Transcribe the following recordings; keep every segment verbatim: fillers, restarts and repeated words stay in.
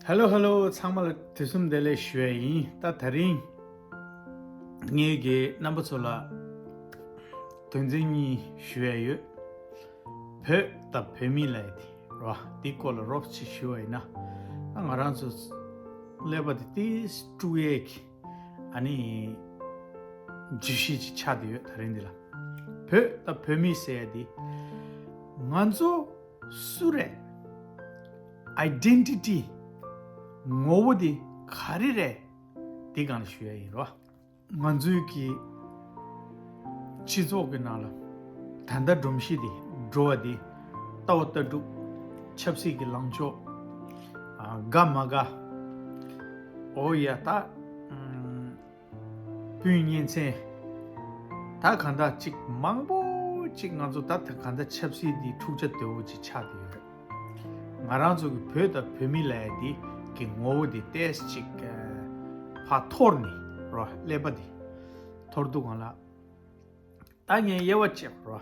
ཧེ་ལོ་ཧེ་ལོ། ཚང་མ་ལ་དུས་གསུམ་བདེ་ལེགས་ཞུ་ཡ་ཡིན། ད་དེ་རིང་ངས་ཀྱི་རྣམ་པ་ཚོ་ལ་དོན་ཚན་གཉིས་ཞུ་ཡ་ཡོད། བོད་དང་བོད་མི་ལབ་ཡ་དེ་རོ། འདི་སྐོར་ལ་རོབ་ཅིག་ཞུ་བ་ཡིན་ན། ད་ང་རང་ཚོ་ཀླད་པ་དེ་ཏིས་དཀྲུག་ཡས་ཀྱི་ཨ་ནི་བརྗོད་གཞི་ཅིག་ཆགས་བསྡད་ཡོད། དེ་རིང་འདི་ལ་བོད་དང་བོད་མི་ཟེར་ཡ་དེ་ང་ཚོ་སུ་རེད། ཨའི་ཌེན་ཊི་ཊི། ངོ་བོ་དེ་ག་རེ་རེད། དེ་སྒང་ལ་ཞུ་ཡ་ཡིན་རོ། ང་ཚོའི་གི་སྤྱི་ཚོགས་ཀྱི་ནང་ལ་ད་ལྟ་སྒྲོམ་གཞི་དེ་འགྲོ་བ་དེ་ལྟ་བ་ལྟ་གྲུབ། ཆབ་སྲིད་ཀྱི་ལངས་ཕྱོགས། ཨ། དགའ་མ་དགའ། འོ་ཡ་ད། ཨམ། སྤུན་གཉེན་ཚན། ད་གང་ལྟར་ཅིག་མང་པོ་ཅིག་ང་ཚོ་ད་ད་གང་ལྟར་ཆབ་སྲིད་འདི་འཁྲུག་ཆ་དོད་པོ་ཅིག་ཆགས་བསྡད་ཡོད་རེད། ང་རང་ཚོ་གི་བོད་དང་བོད་མི་ལབ་ཡ་འདི་གི་ངོ་བོ་འདི་ཏོག་ཙམ་ཅིག་ཕར་འཐོར་ནས་རོ། ཀླད་པ་འདི་འཐོར་འདུག་གང་ལ། ད་ངས་དབྱེ་བ་བཅད་རོ།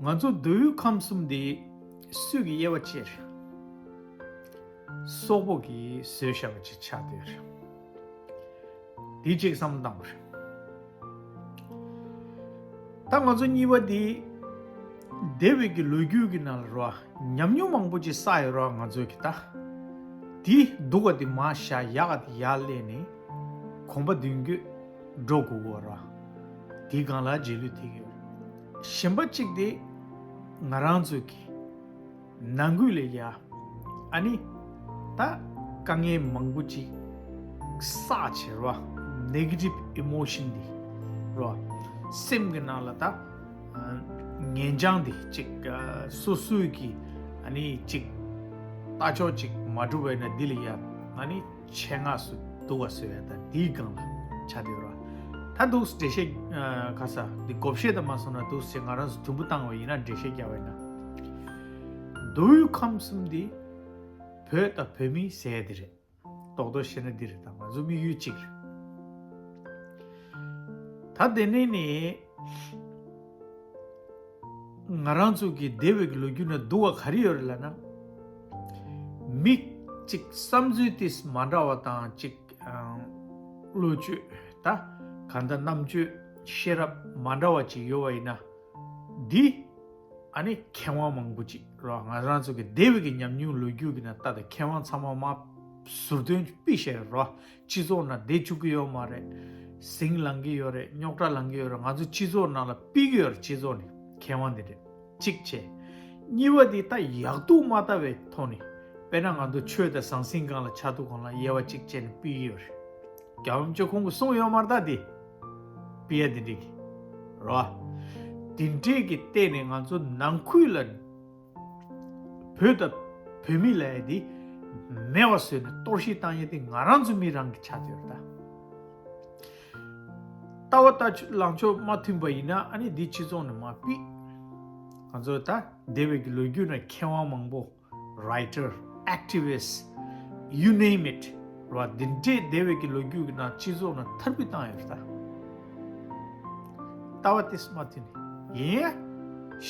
ང་ཚོ་མདོ་དབུས་ཁམས་གསུམ་འདི་སུས་ཀྱིས་དབྱེ་བ་བཅད་རེད། སོག་པོ་གིས་བཟོས་བཞག་པ་ཅིག་ཆགས་བསྡད་རེད། དེ་གཅིག་བསམ་བློ་བཏང་དགོས་རེད། ད་ང་ཚོ་གཉིས་པ་འདི་འདས་པའི་གི་ལོ་རྒྱུས་ཀྱི་ནང་ལ་རོ། ཉམས་མྱོང་མང་པོ་ཅིག་བསགས་ཡོད་རོ། ང་ཚོའི་གི་ད་དེ་སྡུག་ག་དེ་མར་བཞག་ཡག་ག་དེ་ཡར་སླེབས་ནས་གོམ་པ་མདུན་སྐྱོད་འགྲོ་དགོས་གོ་རོ། དེའི་སྒང་ལ་རྗེས་ལུས་ཐེབས་ཀྱི་ཡོད། གཞན་པ་གཅིག་དེ་ང་རང་ཚོའི་གི་ནང་ཁུལ་ལ་ཡ་ཨ་ནི་ད་དཀའ་ངལ་མང་པོ་ཅིག་བསགས་བྱས་རོ། ནེ་གེ་ཊིབ་ཨི་མོ་ཤན་འདི་རོ། སེམས་ཀྱི་ནང་ལ་ད་ཨ་ངན་བྱང་འདི་ཅིག་ཨ་སོ་སོའི་གི་ཨ་ནི་ཅིག་ལྟ་ཕྱོགས་ཅིག་མ་འགྲུབ་པ་ཡིན་ན་འདི་ལ་ཡ་ཨ་ནི་ཆེད་མངགས་སུ་འདུག་ག་བཟོས་ཡ་ད་འདིའི་སྒང་ལ་ཆགས་བསྡད་རོ། ད་འདུག་འགྲེལ་བཤད་ཨ་ག་ས་འདི་བགོ་བཤའ་ད་མ་སོང་ན་འདུག་ཟེར་ང་རང་ཚོ་དུམ་བུ་བཏང་བ་ཡིན་ན། འགྲེལ་བཤད་རྒྱག་པ་ཡིན་ན། མདོ་དབུས་ཁམས་གསུམ་འདི་བོད་དང་བོད་མི་ཟེར་ཡ་འདི་རེད། རྡོག་རྡོག་བཤད་ན་འདི་རེད། ད་ང་ཚོ་དམིགས་ཡུལ་གཅིག་རེད། ད་དེ་ནས་ནི་ང་རང་ཚོ་གི་འདས་པའི་གི་ལོ་རྒྱུས་ནང་སྡུག་པ་ག་རེ་ཡོད་རེད་ལབ་ན། མི་གཅིག་བསམ་ཚུལ་ཏིས་མ་འདྲ་བ་དང་གཅིག་ཨང་བློ་སྤྱོད་ད་གང་ལྟར་རྣམ་དཔྱོད་ཤེས་རབ་མ་འདྲ་བ་ཅིག་ཡོད་པ་ཡིན་ན། འདི་ཨ་ནི་མཁས་དབང་མང་པོ་ཅིག་རོ། ང་རང་ཚོ་གི་འདས་པའི་གི་ཉམས་མྱོང་ལོ་རྒྱུས་ཀྱི་ནང་ལྟ་དང་མཁས་དབང་ཚང་མ་མ་ཟུར་འདོན་ཅིག་ཕུད་བཞག་ཡོད་རོ། སྤྱི་ཚོགས་ནང་བསྡད་བཅུག་གི་ཡོད་མ་རེད། ཟིང་ལངས་ཀྱི་ཡོད་རེད། རྙོག་དྲ་ལངས་ཀྱི་ཡོད་རེད། ང་ཚོ་སྤྱི་ཚོགས་ནང་ལ་ཕུད་ཀྱི་ཡོད་རེད། སྤྱི་ཚོགས་ནས་མཁས་དབང་འདི་འདྲས་གཅིག་བྱས། གཉིས་པ་འདི་ད་ཡག་སྡུག་མ་ལྟ་བའི་ཐོག་ནས་དཔེར་ན་ང་ཚོ་ཆོས་དང་ཟང་ཟིང་སྒང་ལ་ཆགས་སྡུག་སྒང་ལ་དབྱེ་བ་གཅིག་བྱས་ནས་ཕུད་ཀྱི་ཡོད་རེད། རྒྱལ་བ་རིན་པོ་ཆེ་ཁོང་གིས་གསུངས་ཡོད་མ་རེད་ད་འདི། དཔེ་ཡ་འདི་འདྲས་ཀྱི་རོ། འདི་འདྲས་ཀྱི་སྟེང་ནས་ང་ཚོ་ནང་ཁུལ་ལ་བོད་དང་བོད་མི་ལབ་ཡ་འདི་མེད་པ་བཟོས་ནས་གཏོར་བཤིག་བཏང་ཡ་འདི་ང་རང་ཚོ་མི་རང་གི་ཆགས་བསྡད་ཡོད་རེད་ད། ལྟ་བ་ལྟ་ཕྱོགས་ལངས་ཕྱོགས་མ་མཐུན་པ་ཡིན་ན་ཨ་ནི་འདི་སྤྱི་ཚོགས་ནས་མར་ཕུད། ང་ཚོ་ད་འདས་པའི་གི་ལོ་རྒྱུས་ནང་མཁས་དབང་མང་པོ། Writer, activist, you name it ར། འདི་འདྲས་འདས་པའི་གི་ལོ་རྒྱུས་ཀྱི་ནང་སྤྱི་ཚོགས་ནང་དར་སྤེལ་བཏང་ཡོད་རེད་ད། ལྟ་བ་ཏིས་མ་མཐུན་ནས་ཡིན་ཡ།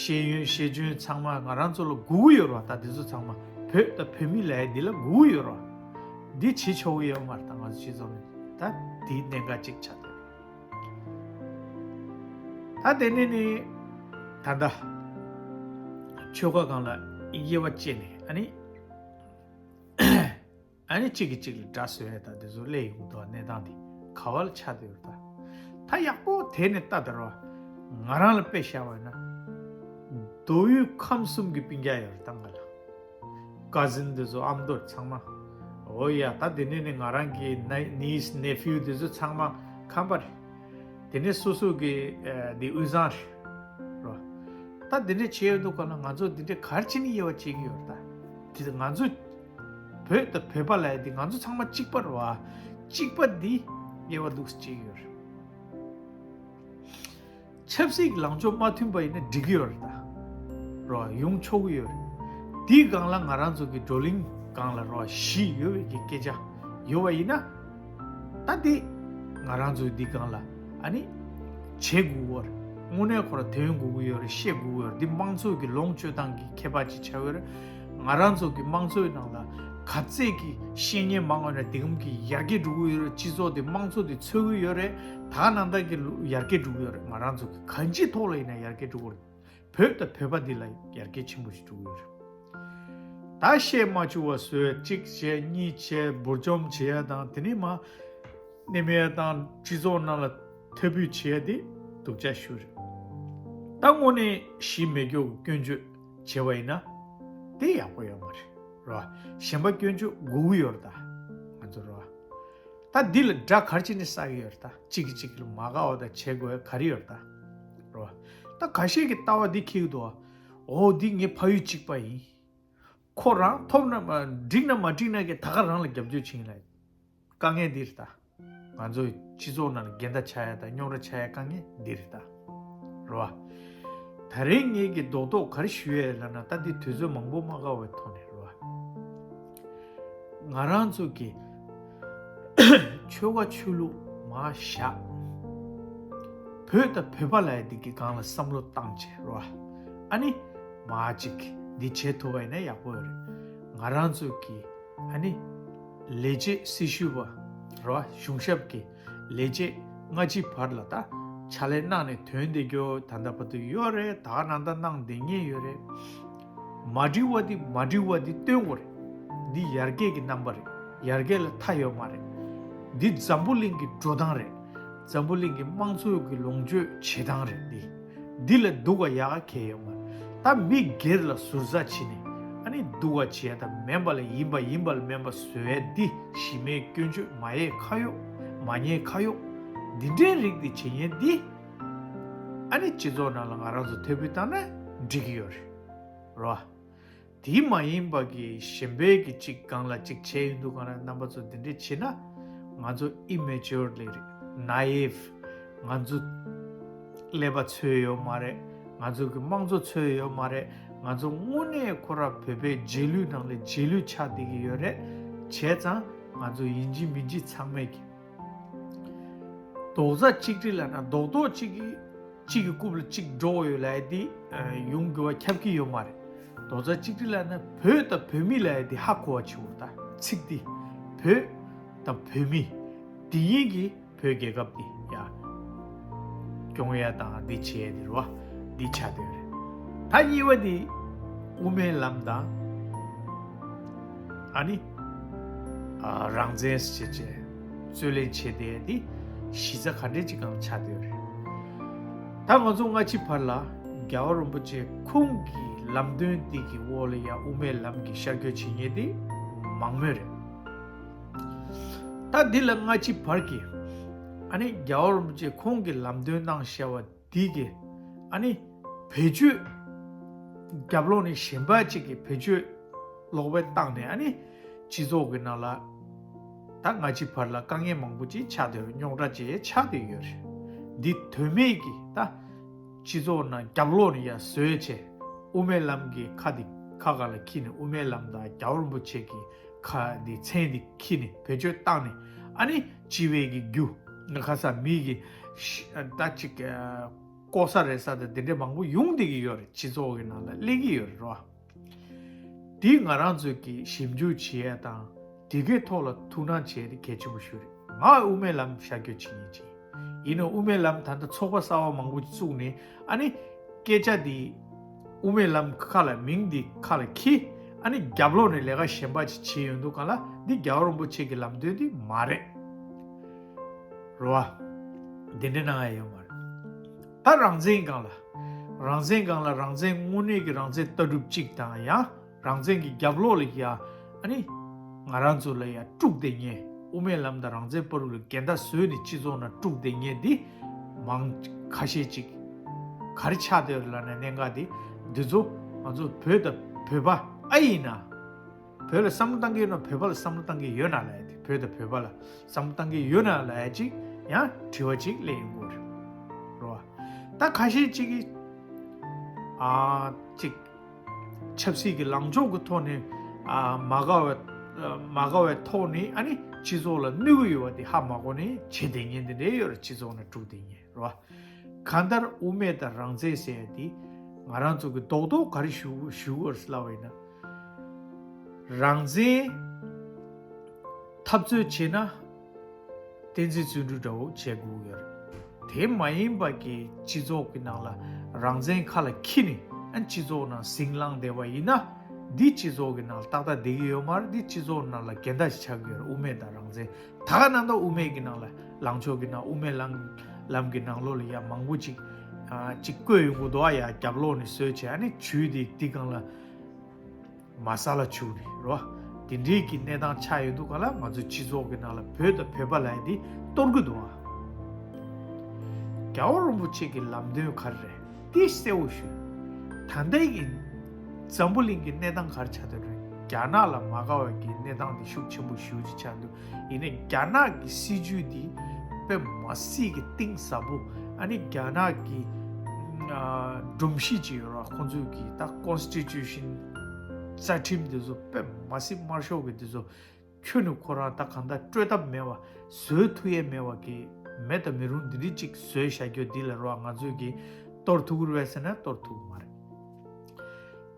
ཤེས་ཡོན་ཤེས་འཇོན་ཚང་མ་ང་རང་ཚོ་ལ་དགོས་ཀྱི་ཡོད་རེད་ད། འདི་ཚོ་ཚང་མ་བོད་དང་བོད་མི་ལབ་ཡ་འདི་ལ་དགོས་ཀྱི་ཡོད་རེད། འདི་བྱེད་ཆོག་གི་ཡོད་མ་རེད་ད། ང་ཚོ་སྤྱི་ཚོགས་ནས་ད་འདིའི་གནད་འགག་ཅིག་ཆགས་བསྡད་རེད། ད་དེ་ནས་ནི་ད་ལྟ་ཆོལ་ཁ་སྒང་ལ་དབྱེ་བ་བཅད་ནས་ཨ་ནི་ཨ་ནི་གཅིག་གིས་གཅིག་ལ་དགྲ་བཟོ་ཡ་ད་དེ་ཚོ་སླེབས་ཡོང་གི་འདུག་གནས་སྟངས་འདི་ག་བ་ལ་ཆགས་བསྡད་ཡོད་རེད་ད། ད་ཡག་པོ་དེ་ནས་ལྟ་དར་བ་ང་རང་ལ་དཔེ་བཞག་པ་ཡིན་ན། མདོ་དབུས་ཁམས་གསུམ་གྱི་སྤུན་ཀྱག་ཡོད་རེད་ད་ང་ལ། ཀ་ཟིན་དེ་ཚོ་ཨ་མདོ་ཚང་མ། འོ་ཡ་ད་དེ་ནས་ནི་ང་རང་གི་ནི་ནིས་ནེ་ཕིའུ་དེ་ཚོ་ཚང་མ་ཁམས་པ་རེད། དེ་ནས་སོ་སོ་གི་ཨ་འདི་དབུས་གཙང་རེད་རོ། ད་འདི་འདྲ་བྱས་ཡོད་འདུག་ག་ལ་ང་ཚོ་འདི་འདྲ་ག་རེ་བྱས་ནས་དབྱེ་བ་བྱེད་ཀྱི་ཡོད་རེད་ད། དེ་ང་ཚོ་བོད་དང་བོད་པ་ལབ་ཡ་འདི་ང་ཚོ་ཚང་མ་གཅིག་པ་རེད་བ། གཅིག་པ་འདི་དབྱེ་བ་འདུག་སེ་བྱེད་ཀྱི་ཡོད་རེད། ཆབ་སྲིད་ཀྱི་ལངས་ཕྱོགས་མ་མཐུན་པ་ཡིན་ན་འགྲིག་གི་ཡོད་རེད་ད། རོ་ཡོང་ཆོག་གི་ཡོད་རེད། དེའི་སྒང་ལ་ང་རང་ཚོ་གི་བགྲོ་གླེང་སྒང་ལ་རོ་གཞི་ཡོད་པའི་གི་སྐད་ཆ་ཡོད་པ་ཡིན་ན། ད་དེ་ང་རང་ཚོའི་འདི་སྒང་ལ་ཨ་ནི་བྱེད་དགོས་པ་རེད། དངོས་གནས་ཁོ་ར་དོན་དགོས་ཀྱི་ཡོད་རེད། བཤད་དགོས་ཀྱི་ཡོད་རེད། འདི་དམངས་གཙོ་གི་ལོངས་སྤྱོད་སྟངས་ཀྱི་ཁྱད་པར་ཅིག་ཆགས་ཡོད་རེད། ང་རང་ཚོ་གི་དམངས་གཙོའི་ནང་ལ་ག་ཚད་ཀྱི་བཤད་ཉན་མང་བ་ན་དེ་གམ་གྱི་ཡར་རྒྱས་འགྲོ་གི་ཡོད་རེད། སྤྱི་ཚོགས་དེ་དམངས་གཙོ་དེ་འཚོལ་གི་ཡོད་རེད། ད་ནང་ལྟར་གྱི་ལུ་ཡར་རྒྱས་འགྲོ་གི་ཡོད་རེད། ང་རང་ཚོ་གི་གང་ཅིའི་ཐོག་ལ་ཡིན་ན་ཡར་རྒྱས་འགྲོ་གི་རེད། བོད་དང་བོད་པ་འདི་ལ་ཡར་རྒྱས་ཆེན་པོ་ཞིག་འགྲོ་གི་ཡོད་རེད། ད་བཤད་མ་བཅུག་པ་བཟོས་གཅིག་བྱས་གཉིས་བྱས་འབུར་འཇོམས་བྱེད་ཡ་དང་དེ་ནས་མ་ནས་མེད་དང་སྤྱི་ཚོགས་ནང་ལ་ཐེ་བུ་བྱེད་ཡ་དེ་སྡུག་ཅག་ཤོས་རེད། ད་དངོས་གནས་གཞི་མེད་སྐྱོ་སྐྱོན་བརྗོད་བྱས་པ་ཡིན་ན་དེ་ཡག་པོ་ཡོད་མ་རེད་རོ། གཞན་པ་སྐྱོན་བརྗོད་དགོས་ཀྱི་ཡོད་རེད་ད་ང་ཚོ་རོ། ད་འདི་ལ་དགྲ་ག་རེ་བྱས་ནས་བསགས་ཀྱི་ཡོད་རེད་ད། གཅིག་གིས་གཅིག་ལ་མ་དགའ་བ་དང་བྱེད་དགོས་ག་རེ་ཡོད་རེད་ད་རོ། ད་ཁ་ཤས་ཀྱི་ལྟ་བ་འདི་འཁྱེར་གྱི་འདུག་འོ་འདི་ངའི་ཕ་ཡུལ་གཅིག་པ་ཡིན། ཁོ་རང་ཐོབ་ན་མ་འགྲིག་ན་མ་འགྲིག་ན་གི་ད་ག་རང་ལ་རྒྱབ་སྐྱོར་བྱེད་ཡིན་ལ། དཀའ་ངལ་འདི་རེད་ད། ང་ཚོའི་སྤྱི་ཚོགས་ནང་ལ་འགལ་ཟླ་ཆགས་ཡ་དང་རྙོག་དྲ་ཆགས་ཡ་དཀའ་ངལ་འདི་རེད་ད། རེད་བ། ད་རེས་ངེད་ཀྱི་རྡོག་རྡོག་ག་རེ་ཞུ་ཡས་ལབ་ན་ད་འདི་དུས་ཚོད་མང་པོ་མ་བཀག་པའི་ཐོག་ནས་རེད་བ། ང་རང་ཚོ་གི་ཆོལ་ཁ་ཆོས་ལུགས་མར་བཞག་བོད་དང་བོད་པ་ལབ་ཡ་འདི་གི་སྒང་ལ་བསམ་བློ་བཏང་བྱས་རེད་བ། ཨ་ནི་མར་ཅིག་འདི་བྱེད་ཐུབ་པ་ཡིན་ན་ཡག་པོ་ཡོད་རེད། ང་རང་ཚོ་གི་ཨ་ནི་ལས་བྱེད་སྲི་ཞུ་བ་རེད་བ། གཞུང་ཞབས་ཀྱི་ལས་བྱེད་སྔ་ཕྱི་བར་ལ་ད་ཕྱག་ལས་གནང་ནས་ཐོན་བསྡད་རྒྱུ་ད་ལྟ་བར་དུ་ཡོད་རེད། ད་ག་ནང་ད་གནང་བསྡད་མཁན་ཡོད་རེད། མ་འགྲིག་པ་འདི་མ་འགྲིག་པ་འདི་སྟོན་དགོས་རེད། འདི་ཡར་རྒྱས་ཀྱི་རྣམ་པ་རེད། ཡར་རྒྱས་ལ་མཐའ་ཡོད་མ་རེད། འདི་འཛམ་བུ་གླིང་གི་འགྲོ་སྟངས་རེད། འཛམ་བུ་གླིང་གི་དམངས་གཙོ་གི་ལོངས་སྤྱོད་བྱེད་སྟངས་རེད་འདི། འདི་ལ་སྡུག་ག་ཡག་ག་གལ་ཡོད་མ་རེད། ད་མི་སྒེར་ལ་ཟུར་ཟ་བྱེད་ནས་ཨ་ནི་སྡུག་ག་བྱེད་ཡ་ད་མིན་པ་ལ་ཡིན་པ་ཡིན་པ་ལ་མིན་པ་བཟོ་ཡ་འདི་གཞི་མེད་སྐྱོན་བརྗོད་མ་ཡས་ཁ་གཡོག་མ་ཉེས་ཁ་གཡོག་འདི་འདྲའི་རིགས་འདི་བྱེད་མཁན་འདི་ཨ་ནི་སྤྱི་ཚོགས་ནང་ལ་ང་རང་ཚོ་ཐེ་བུ་བཏང་ན་འགྲིག་གི་ཡོད་རེད། རེད་བ། དེ་མ་ཡིན་པ་གི་གཞན་པའི་གི་གཅིག་སྒང་ལ་གཅིག་བྱས་ཡོང་དུས་སྒང་ལ་རྣམ་པ་ཚོ་འདི་འདྲས་བྱེད་ན་ང་ཚོ་immature་ལས་རེད། naive། ང་ཚོ་ཀླད་པ་འཚོས་ཡོད་མ་རེད། ང་ཚོ་གི་དམངས་གཙོ་འཚོས་ཡོད་མ་རེད། ང་ཚོ་དངོས་གནས་ཁོ་ར་བོད་པའི་རྗེས་ལུས་ནང་ལས་རྗེས་ལུས་ཆགས་བསྡད་ཀྱི་ཡོད་རེད། བྱས་ཙང་ང་ཚོ་ཡིན་གཅིག་མིན་གཅིག་ཚང་མས་གི་རྡོག་རྩ་གཅིག་སྒྲིལ་ལབ་ན་རྡོག་རྡོག་གཅིག་གི་གཅིག་གི་རྐུབ་ལ་གཅིག་འགྲོ་ཡོད་ལབ་ཡ་དེ་ཡོང་དགོས་པ་ཁྱབ་ཀྱི་ཡོད་མ་རེད། རྡོག་རྩ་གཅིག་སྒྲིལ་ལབ་ན་བོད་དང་བོད་མི་ལབ་ཡ་དེ་ཧ་གོ་བ་བྱེད་དགོས། ད་ཚིག་འདི་བོད་དང་བོད་མི་དེ་ཡིན་གྱི་བོད་རྒྱལ་ཁབ་འདི་ཡ་སྐྱོང་ཡ་དང་འདི་བྱེད་ཡ་དེ་རེད་བ། འདི་ཆགས་བསྡད་ཡོད་རེད། ད་གཉིས་པ་འདི་དབུ་མའི་ལམ་དང་ཨ་ནི་ཨ་རང་བཙན་ཞེས་བྱས་རྩོད་ལེན་བྱེད་བསྡད་ཡ་འདི་གཞི་རྩ་ག་འདྲས་ཅིག་སྒང་ཆགས་བསྡད་ཡོད་རེད། ད་ང་ཚོ་སྔ་ཕྱི་བར་ལ་རྒྱལ་བ་རིན་པོ་ཆེ་ཁོང་གི་ལམ་སྟོན་འདི་གི་འོག་ལ་ཡ་དབུ་མའི་ལམ་གྱི་ཤར་བསྐྱོད་བྱེད་མཁན་དེ་མང་མོས་རེད། ད་འདི་ལ་སྔ་ཕྱི་བར་གྱི་ཨ་ནི་རྒྱལ་བ་རིན་པོ་ཆེ་ཁོང་གི་ལམ་སྟོན་གནང་བཞག་པ་འདི་གི་ཨ་ནི་བེད་སྤྱོད་རྒྱབ་ལོགས་ནས་གཞན་པ་གཅིག་གིས་བེད་སྤྱོད་ལོག་པའི་བཏང་ནས་ཨ་ནི་སྤྱི་ཚོགས་ཀྱི་ནང་ལ་ད་སྔ་ཕྱི་བར་ལ་དཀའ་ངལ་མང་པོ་ཅིག་ཆགས་བསྡད་རེད། རྙོག་དྲ་ཅིག་ཆགས་བསྡད་ཡོད་རེད། འདི་དོན་མེད་ཀྱི་ད་སྤྱི་ཚོགས་ནང་རྒྱབ་ལོགས་ནས་ཡར་བཟོས་བྱས་དབུ་མའི་ལམ་གྱི་ཁ་འདི་ཁ་ག་ལ་འཁྱེར་ནས་དབུ་མའི་ལམ་དང་རྒྱལ་བ་རིན་པོ་ཆེ་གི་ཁ་འདི་མཚན་འདི་འཁྱེར་ནས་བེད་སྤྱོད་བཏང་ནས་ཨ་ནི་སྤྱི་པའི་གི་རྒྱུ་ང་ཁ་ས་མི་གི་ཤ་ད་ཅིག་ལྐོག་ཟ་རེད་ས་དང་འདི་འདྲ་མང་པོ་ཡོང་བསྡད་ཀྱི་ཡོད་རེད། སྤྱི་ཚོགས་ཀྱི་ནང་ལ་སླེབས་ཀྱི་ཡོད་རེད་རོ། འདི་ང་རང་ཚོས་ཀྱི་ཞིབ་འཇུག་བྱེད་ཡ་དང་དེ་གའི་ཐོག་ལ་ཐུགས་སྣང་བྱེད་ཡ་དེ་གལ་ཆེན་པོ་ཞིག་རེད། ང་དབུ་མའི་ལམ་ཤར་བསྐྱོད་བྱེད་མཁན་ཅིག་ཡིན། ཡིན་ནའང་དབུ་མའི་ལམ་ད་ལྟ་ཚོགས་པ་གསར་པ་མང་པོ་ཅིག་བཙུགས་ནས་ཨ་ནི་སྐད་ཆ་འདི་དབུ་མའི་ལམ་ཁ་ལ་མིང་འདི་ཁ་ལ་འཁྱེར་ཨ་ནི་རྒྱབ་ལོགས་ནས་ལས་ཀ་གཞན་པ་ཅིག་བྱེད་ཡོང་དུས་སྒང་ལ་འདི་རྒྱལ་བ་རིན་པོ་ཆེ་གི་ལམ་སྟོན་འདི་མ་རེད། རེད་བ། འདི་འདྲ་གནང་ཡ་ཡོད་མ་རེད། ད་རང་བཙན་སྒང་ལ། རང་བཙན་སྒང་ལ་རང་བཙན་དངོས་གནས་ཀྱི་རང་བཙན་ལྟ་གྲུབ་གཅིག་དང་ཡང་རང་བཙན་གྱི་རྒྱབ་ལོགས་ལ་ཡ་ཨ་ནི་ང་རང་ཚོ་ལ་ཡ་དཀྲུགས་བསྡད་མཁན་དབུ་མའི་ལམ་དང་རང་བཙན་བར་ལ་འགལ་ཟླ་བཟོས་ནས་སྤྱི་ཚོགས་ནང་དཀྲུགས་བསྡད་མཁན་འདི་མང་ཁ་ཤས་ཅིག་ག་རེ་ཆགས་བསྡད་ཡོད་རེད་ལབ་ན་གནད་འགག་འདི་འདི་ཚོ་ང་ཚོ་བོད་དང་བོད་པ་ཨ་ཡིན་ན། བོད་ལ་བསམ་བློ་བཏང་གི་ཡོད་ན་བོད་པ་ལ་བསམ་བློ་བཏང་གི་ཡོད་ན་ལབ་ཡ་དེ་བོད་དང་བོད་པ་ལ་བསམ་བློ་བཏང་གི་ཡོད་ན་ལབ་ཡ་ཅིག་ཡང་དྲི་བ་ཅིག་སླེབས་ཡོང་གི་རེད་རོ། ད་ཁ་ཤས་ཅིག་གིས་ཨ་ཅིག་ཆབ་སྲིད་ཀྱི་ལངས་ཕྱོགས་ཀྱི་ཐོག་ནས་ཨ་མ་དགའ་བའི་མ་དགའ་བའི་ཐོག་ནས་ཨ་ནི་སྤྱི་ཚོགས་ལ་གནོད་གི་ཡོད་པ་དེ་ཧ་མ་གོ་ནས་བྱེད་བསྡད་མཁན་དེ་འདྲ་ཡོད་རེད། སྤྱི་ཚོགས་ནང་དཀྲུགས་བསྡད་མཁན་རོ། གང་ལྟར་དབུ་མེད་དང་རང་བཙན་ཟེར་ཡ་དེ་ང་རང་ཚོ་གི་རྡོག་རྡོག་ག་རེ་ཞུ་ཞུ་དགོས་ལབ་པ་ཡིན་ན། རང་བཙན་འཐབ་རྩོད་བྱེད་ན་བསྟན་འཛིན་བརྩོན་འགྲུས་འདྲ་བོ་བྱེད་དགོས་ཡོད་རེད། དེ་མ་ཡིན་པ་གི་སྤྱི་ཚོགས་ཀྱི་ནང་ལ་རང་བཙན་ཁ་ལ་འཁྱེར་ནས་ཨ་སྤྱི་ཚོགས་ནང་ཟིང་ལངས་བསྡད་པ་ཡིན་ན། འདི་སྤྱི་ཚོགས་ཀྱི་ནང་ལ་ཏག་ཏག་བསྡད་ཀྱི་ཡོད་མ་རེད། འདི་སྤྱི་ཚོགས་ནང་ལ་འགལ་ཟླ་ཞིག་ཆགས་ཀྱི་ཡོད་རེད། དབུ་མེད་དང་རང་བཙན། ད་ག་ནང་ལྟར་དབུ་མེད་ཀྱི་ནང་ལ་ལངས་ཕྱོགས་ཀྱི་ནང་དབུ་མའི་ལམ་ལམ་གྱི་ནང་ལོགས་ལ་ཡ་མང་པོ་ཅིག་ཨ་ཅིག་བཀོད་ཡོང་གི་འདུག་ཨ། ཡ་རྒྱབ་ལོགས་ནས་བཟོས་བྱས་ཨ་ནི་ཇུས་དེ་འདི་སྒང་ལ་མ་ས་ལ་བྱུག་ནས་རོ། དེ་འདྲའི་གི་གནས་སྟངས་ཆགས་ཡོད་འདུག་ག་ལ། ང་ཚོའི་སྤྱི་ཚོགས་ཀྱི་ནང་ལ་བོད་དང་བོད་པ་ལབ་ཡ་དེ་གཏོར་གི་འདུག་ཨ། རྒྱལ་བ་རིན་པོ་ཆེ་གི་ལམ་སྟོན་ག་རེ་རེད། དེ་གསལ་བོ་ཞུ། ད་ལྟའི་གི་འཛམ་བུ་གླིང་གི་གནས་སྟངས་ག་རེ་ཆགས་བསྡད་རེད། རྒྱ་ནག་ལ་མ་དགའ་བའི་གི་གནས་སྟངས་དེ་ཤུགས་ཆེན་པོ་ཞེ་པོ་ཅིག་ཆགས་འདུག་ཡིན་ནའི་རྒྱ་ནག་གི་སྲིད་ཇུས་དེ་དཔེ་མ་སྲིད་ཀྱི་གཏིང་ཟབ་པོ། ཨ་ནི་རྒྱ་ནག་གི་ཨ་སྒྲོམ་གཞི་ཅིག་ཡོད་ར། ཁོང་ཚོའི་གི་ད་ཀོན་སི་ཊི་ཊུ་ཤན་རྩ་ཁྲིམས་དེ་ཚོ་དཔེ་མ་སྲིད་དམར་ཤོག་གི་དེ་ཚོ་ཁྱོན་ནས་ཁོ་རང་ད་གང་ལྟར་སྤྲོད་ཐབས་མེད་པ། བཟོད་ཐུབ་ཡས་མེད་པ་གི་མེད་དང་མི་རུང་འདི་འདྲ་ཅིག་བཟོས་བཞག་རྒྱུ་འདི་ལ་རོ། ང་ཚོས་ཀྱི་གཏོར་ཐུབ་ཀྱི་རེད་ཟེར་ན་གཏོར་ཐུབ་ཀྱི་མ་རེད།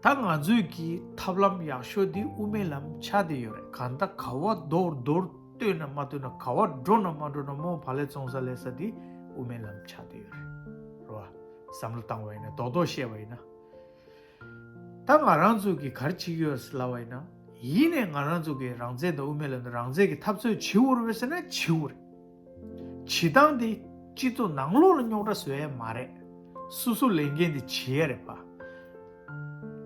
ད་ང་ཚོས་ཀྱི་ཐབས་ལམ་ཡག་ཤོས་འདི་དབུ་མའི་ལམ་ཆགས་བསྡད་ཡོད་རེད། གང་ལྟར་ག་བ་མདོར་མདོར་བཏོན་ན་མ་བཏོན་ན། ག་བ་འགྲོ་ན་མ་འགྲོ་ན་མོ་བག་ལེབ་བཙོང་ས་ལས་ས་འདི་དབུ་མའི་ལམ་ཆགས་བསྡད་ཡོད་རེད་རོ། བསམ་བློ་བཏང་བ་ཡིན་ན། རྡོག་རྡོག་བཤད་པ་ཡིན་ན། ད་ང་རང་ཚོ་གིས་ག་རེ་བྱེད་ཀྱི་ཡོད་ཟེར་ལབ་པ་ཡིན་ན། ཡིན་ནའི་ང་རང་ཚོ་གིས་རང་བཙན་དང་དབུ་མའི་ལམ་དང་རང་བཙན་གྱི་འཐབ་རྩོད་བྱེད་དགོས་རེད་ཟེར་ན་བྱེད་དགོས་རེད། བྱེད་སྟངས་དེ་སྤྱི་ཚོགས་ནང་ལོགས་ལ་རྙོག་དྲ་བཟོ་ཡས་མ་རེད། སོ་སོ་ལས་འགན་དེ་བྱེད་ཡས་རེད་པ།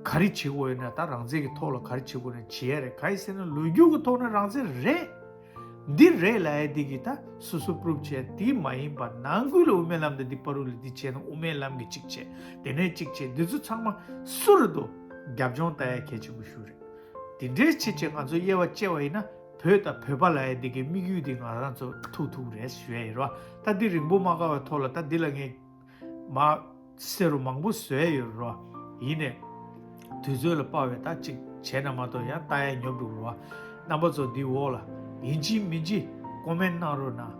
ག་རེ་བྱེད་དགོས་ཡོད་ན་ད་རང་བཙན་གྱི་ཐོག་ལ་ག་རེ་བྱེད་དགོས་ན་བྱེད་ཡས་རེད། ག་ཡིན་ཟེར་ན་ལོ་རྒྱུས་ཀྱི་ཐོག་ནས་རང་བཙན་རེད། འདི་རེད་ལབ་ཡ་འདི་གི་ད་སོ་སོ་པུ་རུབ་བྱས། དེ་མ་ཡིན་པ་ནང་ཁུལ་ལ་དབུ་མའི་ལམ་དང་འདི་བར་དུ་ལ་འདི་བྱས་ན་དབུ་མའི་ལམ་གྱི་གཅིག་བྱས། དེ་ནས་གཅིག་བྱས། འདི་ཚོ་ཚང་མ་སུ་རེད་འདུག་རྒྱབ་ལྗོངས་ལྟ་ཡ་གལ་ཆེན་པོ་ཞིག་རེད། དེ་འདྲའི་ཆེད་ཆེད་ང་ཚོ་དབྱེ་བ་དཔྱད་པ་ཡིན་ན་བོད་དང་བོད་པ་ལབ་ཡ་འདི་གི་དམིགས་ཡུལ་འདི་ང་རང་ཚོ་ཐུག་ཐུག་རེད་ཞུ་ཡ་ཡིན་རོ། ད་འདི་རིང་པོ་མ་བཀག་པའི་ཐོག་ལ་ད་འདི་ལ་ངས་མ་གསལ་རུ་མང་པོ་བཟོས་ཡོད་རོ། ཡིན་ནས་དུས་ཚོད་ལ་དཔག་པའི་ད་ཅིག་བྱས་ན་མ་གཏོགས་ཡང་ལྟ་ཡ་ཉོབ་འགྲོ་རོ། རྣམ་པ་ཚོ་འདི་འོག་ལ་ཡིན་གཅིག་མིན་གཅིག་ཀོ་མེན་ཊི་གནང་རོགས་གནང་།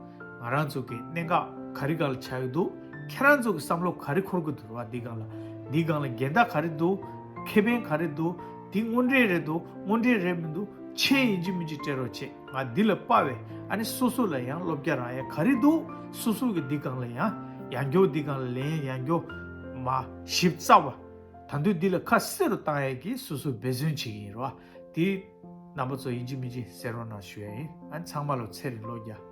ང་རང་ཚོ་གི་གནད་འགག་ག་རེ་སྒང་ལ་ཆགས་ཀྱི་འདུག་ཁྱེད་རང་ཚོ་གི་བསམ་བློ་ག་རེ་འཁོར་གྱི་འདུག་རོ། འདི་སྒང་ལ་འདི་སྒང་ལ་འགལ་ཟླ་ག་རེ་འདུག་ཁེ་ཕན་ག་རེ་འདུག་འདི་དངོས་འབྲེལ་རེད་འདུག་དངོས་འབྲེལ་རེད་མི་འདུག་མཆན་ཡིན་གཅིག་མིན་གཅིག་སྤྲད་རོགས་བྱེད། ང་འདི་ལ་དཔག་པའི་ཨ་ནི་སོ་སོ་ལ་ཡང་བློ་རྒྱ་རག་ཡ་ག་རེ་འདུག་སོ་སོ་གི་འདི་སྒང་ལ་ཡང་ཡང་སྐྱར་འདི་སྒང་ལ་ལན་ཡང་སྐྱར་མ་ཞིབ་ཚགས་པ། ད་དུང་འདི་ལ་ཁ་གསལ་རུ་བཏང་ཡ་གི་སོ་སོ་འབད་བརྩོན་བྱེད་ཀྱི་ཡིན་རོ། དེ་རྣམ་པ་ཚོ་ཡིན་གཅིག་མིན་གཅིག་གསན་རོགས་གནང་ཞུ་ཡ་ཡིན། ཨ་ནི་ཚང་མ་ལ་ཚེ་རིང་བློ་རྒྱ།